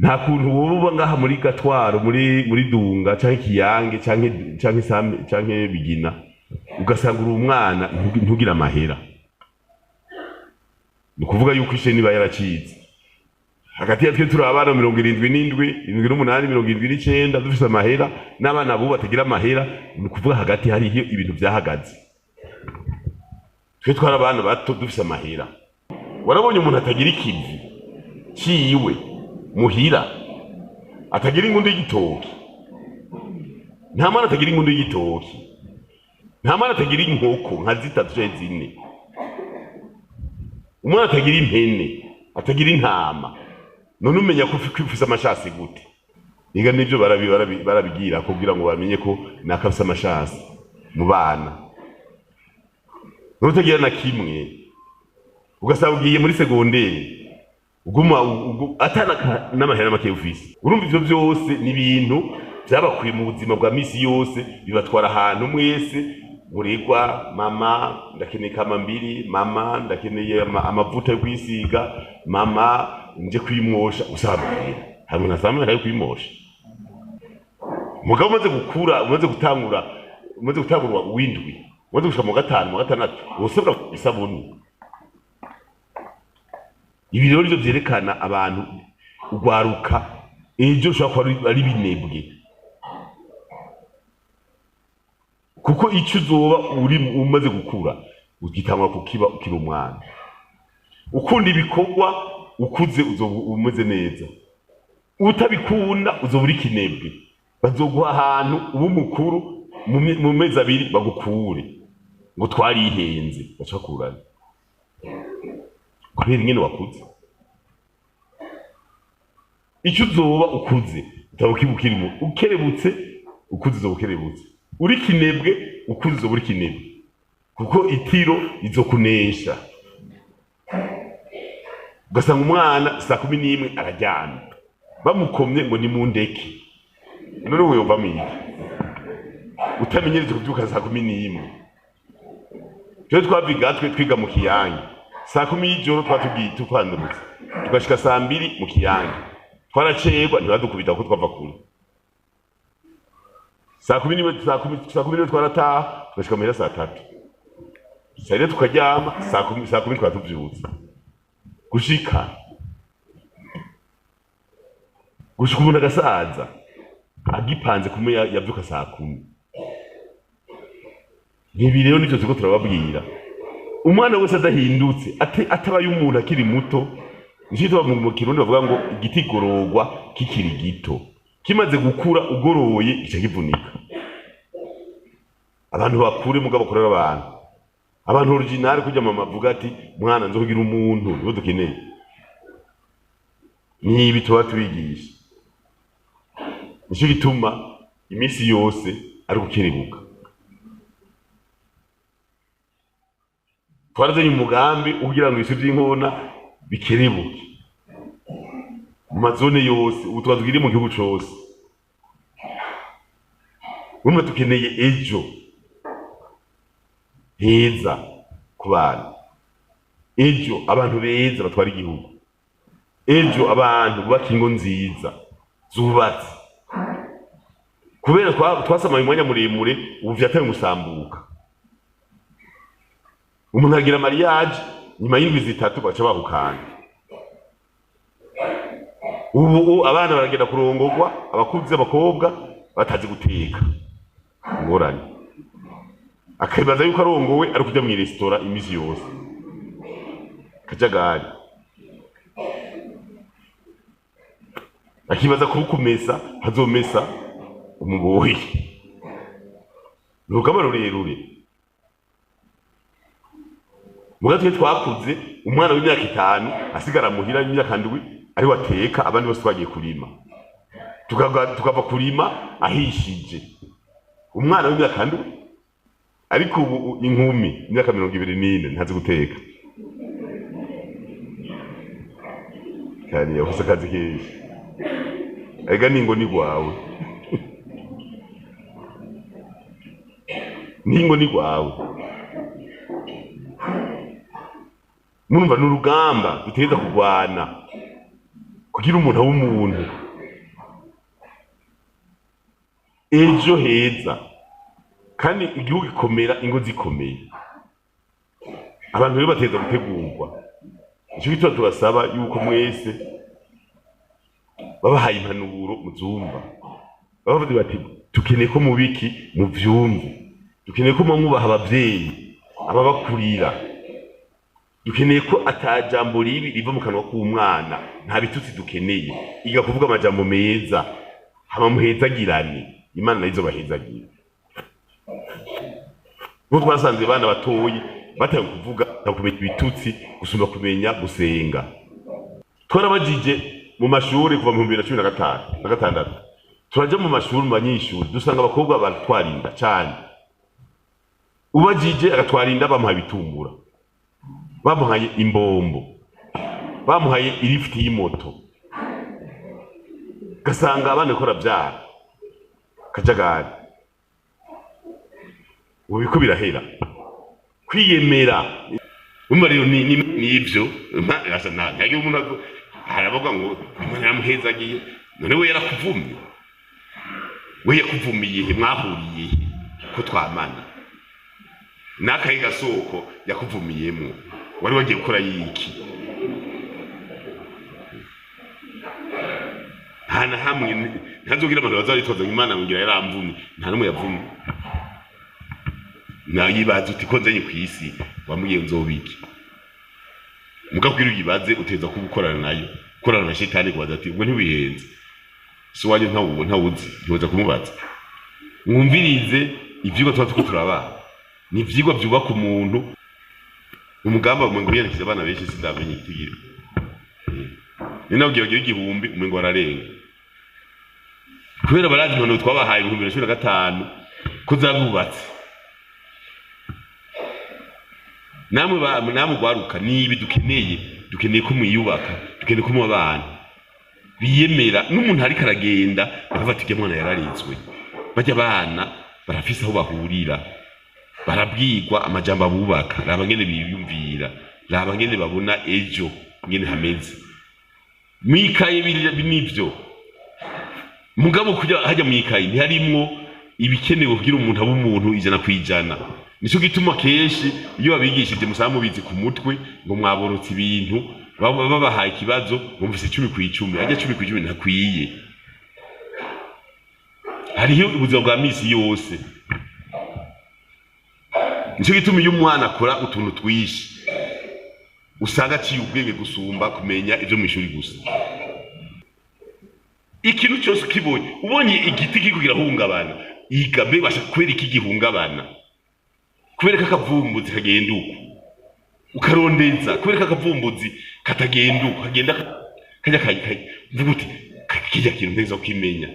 Nta kuntu woba uba ngaha muri Gatwaro, muri Dunga canke Kiyange canke Same canke Bigina, ugasanga uri umwana ntugire amahera. Ni ukuvuga yuko isheni iba yaracitse. Hagati ya twe turi abana 77, 78, 79 dufise amahera, n'abana bubu batagira amahera, ni ukuvuga hagati hariho ibintu vyahagaze. Twe twari abana bato dufise amahera. Warabonye umuntu atagira ikivi ciwe muhira, atagira ingundu y'igitoki? Nta mwana atagira ingundu y'igitoki, nta mwana atagira inkoko nka zitatu canke zine, umwana atagira impene, atagira intama. None umenya ko ufise amashasi gute? Ega nivyo barabigira kugira ngo bamenye ko nakafise amashasi mu bana. None utagira na kimwe, ugasanga ugiye muri segonderi uguma atana n'amahera make ufise. Urumva ivyo vyose ni ibintu vyabakuye mu buzima bwa misi yose, bibatwara ahantu mwese muregwa. Mama ndakeneye kama mbiri, mama ndakeneye amavuta yo kwisiga, mama nje kwimosha. Usaba amahera, hari umuntu asaba amahera yo kwimosha. Mugabo umaze gukura, umaze gutangura uwindwi, umaze gushika mu gatanu, mu gatandatu, usabwa isabuni. Ibi rero nivyo vyerekana abantu ugwaruka ejo ushobora kuba ari binebwe, kuko ico uzoba uri umaze gukura ugitangura kukiba ukiri umwana. Ukunda ibikorwa ukuze uzoba umeze neza, utabikunda uzoba uri kinebwe. Bazoguha ahantu uba umukuru mu mezi abiri bagukure ngo twarihenze, bacakurane kubera ingene wakuze. Ico uzoba ukuze utaba ukirimo, ukerebutse ukuze uzoba ukerebutse, uri kinebwe ukuze uzoba uri kinebwe, kuko itiro izokunesha. Ugasanga umwana saa 11 araryamye, bamukomye ngo nimundeke. None wewe yova mwiki utamenyereje kuvyuka saa 11? Twe twaviga twe twiga mu Kiyange saa 10 y'ijoro, twatugiye tukwandurutse tugashika saa 2 mu Kiyange, twaracerwa ntibadukubita kuko twava kure. Saa 11, saa 11 twarataha tugashika muhira saa 3, saa 4 tukaryama, saa 10 twatuvyutse gushika umuntu agasaza agipanze kumwe yavyuka saa 10. Nibi rero nivyo turiko turababwira. Umwana wese adahindutse atabaye umuntu akiri muto, nico mu Kirundi bavuga ngo igiti gorogwa kikiri gito, kimaze gukura ugoroye gica kivunika. Abantu bakure mugabo bakorera abantu original, kujya mama avuga ati mwana nzokugira umuntu, nibo dukeneye. Nibi tuba tubigisha, nico gituma iminsi yose ari gukerebuka. Twarazanye umugambi ugira ngo isi by'inkona bikerebuke mu mazone yose, ubu twazwiri mu gihugu cose. Urumva dukeneye ejo heza ku bantu, ejo abantu beza batwara igihugu, ejo abantu bubaka ingo nziza zubatse. Kubera twasamaye umwanya muremure, ubu vyataye gusambuka. Umuntu agira mariage nyuma y'indwi 3 baca bahukana. Ubu abana baragenda kurongorwa, abakuze abakobwa batazi guteka, ingorane. Akibaza yuko arongowe ari kuja mu restaurant imisi yose, kajagari. Akibaza kukumesa hazomesa umuboyi. Ni urugamba rurerure. Muga twe twakuze umwana w'imyaka 5 asigara muhira y'imyaka 7 ari wateka, abandi bose twagiye kurima, tukava kurima ahishije umwana w'imyaka 7. Ariko ubu inkumi imyaka 24 ntazi guteka, kandi yakoze akazi kenshi. Ega ningo ni gwawe, ningo ni gwawe. Murumva ni urugamba dutegereza kurwana. Kugira umuntu abe umuntu. Ejo heza. Kandi igihugu gikomera ingo zikomeye. Abantu rero bategerezwa gutegurwa. Nico gituma tubasaba yuko mwese babahaye impanuro muzumva. Bavuze bati tukeneye ko mubiki muvyumve. Dukeneye ko mwubaha abavyeyi, ababakurira. Dukeneye ko atajambo ribi riva mu kanwa k'umwana, nta bitutsi dukeneye. Iga kuvuga amajambo meza, hama muhezagirane, Imana nayo izobahezagira. Kuko twasanze abana batoyi batanguye kuvuga kumenya ibitutsi gusumba kumenya gusenga. Twarabajije mu mashuri kuva mu 2015 na gatandatu. Turaja mu mashuri mu banyeshuri dusanga abakobwa baratwarinda cane. Ubajije agatwarinda bamuhaye ibitumbura, bamuhaye imbombo, bamuhaye ilifuti y'imoto. Gasanga abana ko ravyara kajagari. Ubu biriko birahera. Kwiyemera. Umva rero ni nivyo. Ntagira umuntu aravuga ngo Imana yaramuhezagiye, none we yarakuvumye. We yakuvumiye he, mwahuriye he ko twamana? N'akahe gasoko yakuvumiyemwo? Wari wagiye gukora yiki? Nta na hamwe ntazogira abantu bazaritoza ngo Imana ngira yaramvumye, nta n'umwe yavumye. Nayibaza uti ko nzanye kw'isi wambwiye nzobiki? Mugabo kugira uyibaze uteza kuba ukorana nayo, ukorana na shetani kubaza ati ubwo ntiwihenze. Si wanyu ntawuzi, ntiwoza kumubaza. Mwumvirize ivyigwa tuba turiko turabaha. Ni ivyigwa vyubaka umuntu. Umugamba umengo wiyandikishije abana benshi sindamenye igitigiri. Ni nawe ugiye bagira 1000 umengo bararenga. Kubera barazi impanuro twabahaye 2015 ko zabubatse. Namwe gwaruka nibi dukeneye, dukeneye ko mwiyubaka, dukeneye ko mubana biyemera. N'umuntu ariko aragenda bakavuga ati mwana yararezwe. Bajya abana barafise aho bahurira, barabwirwa amajambo abubaka, raba ngene biyumvira, raba ngene babona ejo ngene hameze. Mwikaye nivyo. Mugabo kujya hajya mwikaye ntiharimwo ibikenewe kugira umuntu abe umuntu 100%. Nico gituma kenshi iyo babigishije musaba mubizi ku mutwe ngo mwaborotse ibintu, babahaye ikibazo mumvise 10 ku 10, ajya 10 ku 10 ntakwiye. Hariho ubuzima bwa misi yose. Nico gituma iyo umwana akora utuntu twishi usanga aciye ubwenge gusumba kumenya ivyo mw'ishuri gusa. Ikintu cyose ukibonye, ubonye igiti kiriko kirahungabana, iga mbe basha kubera iki gihungabana, kubera ko akavumbuzi kagenda uko, ukarondeza kubera ko akavumbuzi katagenda uko, kagenda kajya mvuga uti kirya kintu ntegerezwa kukimenya.